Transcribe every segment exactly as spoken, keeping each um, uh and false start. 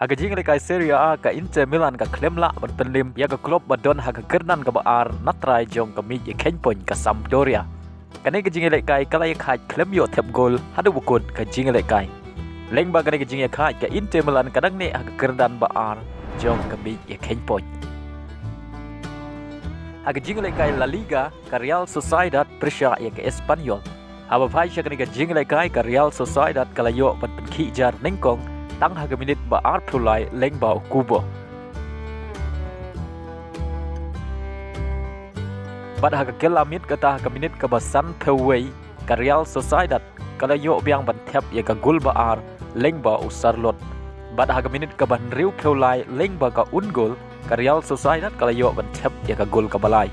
Ha ka jingïalehkai Serie A, ka Inter Milan ka khlem lah ban pynlem ïa ka club ba don ha ka kyrdan kaba ar na trai jong ka miej ïa kheiñ point ka Sampdoria. Kane ka jingïalehkai ka la ïakhaid khlem ïoh thep gol haduh ba kut ka jingïalehkai. Lyngba kane ka jingïakhaid, ka Inter Milan ka dang neh ha ka kyrdan ba ar jong ka miej ïa kheiñ point. Ha ka jingïalehkai La Liga, ka Real Sociedad pyrshah ïa ka Espanyol. Haba phai sha kane ka jingïalehkai, ka Real Sociedad ka la ïoh ban pynkhih jar nyngkong tang ha ka minit ba arphew lai lyngba u Kubo. Bad ha ka kylla miet kata, ha ka minit kaba sanphew wei, ka Real Sociedad ka la ïoh biang ban thep ïa ka gol ba ar lyngba u Sørloth. Bad ha ka minit kaba hynriewphew lai lyngba ka own goal, ka Real Sociedad ka la ïoh ban thep ïa ka gol kaba lai.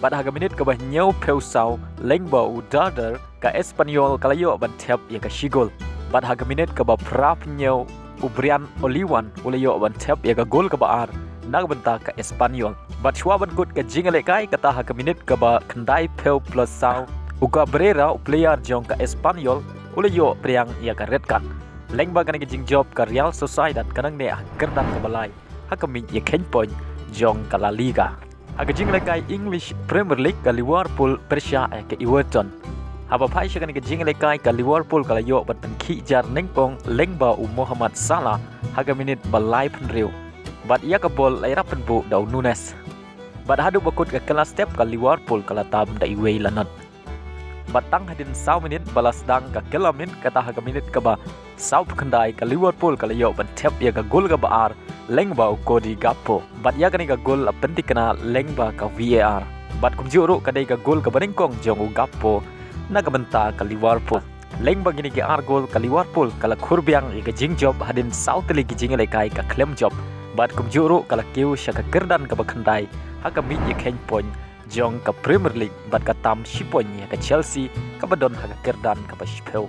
Bad ha ka minit kaba hynñiewphew saw lyngba u Darder, ka Espanyol ka la ïoh ban thep ïa ka shi gol. Bad ha ka minit kaba phraphew u Brian Oliwan u la ïoh ban thep ïa ka gol kaba ar na ka bynta ka Espanyol. Bad shuwa ban kut ka jingïalehkai, kata ha ka minit kaba khyndaiphew plus saw, u Cabrera, u player jong ka Espanyol, u la ïoh pdiang ïa ka red card. Lyngba kane ka jingjop, ka Real Sociedad ka dang neh ha ka kyrdan kaba lai ha ka miej ïa kheiñ point jong ka La Liga. Ha ka jingïalehkai English Premier League, ka Liverpool pyrshah ïa ka Everton. Haba phai sha kane ka jingïalehkai, ka Liverpool ka la ïoh ban pynkhih jar nyngkong lyngba u Mohamed Salah ha ka minit ba laiphew hynriew. Bad ïa ka bol la ïarap pynbuh da u Nunez. Bad haduh ba kut ka kylla step, ka Liverpool ka la tam da iwei la not. Bad tang hadien saw minit ba la sdang ka kylla miet, kata ha ka minit kaba sawphew khyndai, ka Liverpool ka la ïoh ban thep ïa ka gol kaba ar lyngba u Cody Gakpo. Bad ïa kane ka gol la pynthikna lyngba ka VAR. Bad kumjuh ruh ka dei ka gol kaba nyngkong jong u Gakpo na ka bynta ka Liverpool. Lyngba kine ki ar gol, ka Liverpool ka la khur biang ïa ka jingjop, hadien saw tylli ki jingïalehkai ka khlem jop. Bad kumjuh ruh ka la kiew sha ka kyrdan kaba khyndai ha ka miej ïa kheiñ point jong ka Premier League, bad ka tam shi point ïa ka Chelsea kaba don ha ka kyrdan kaba shiphew.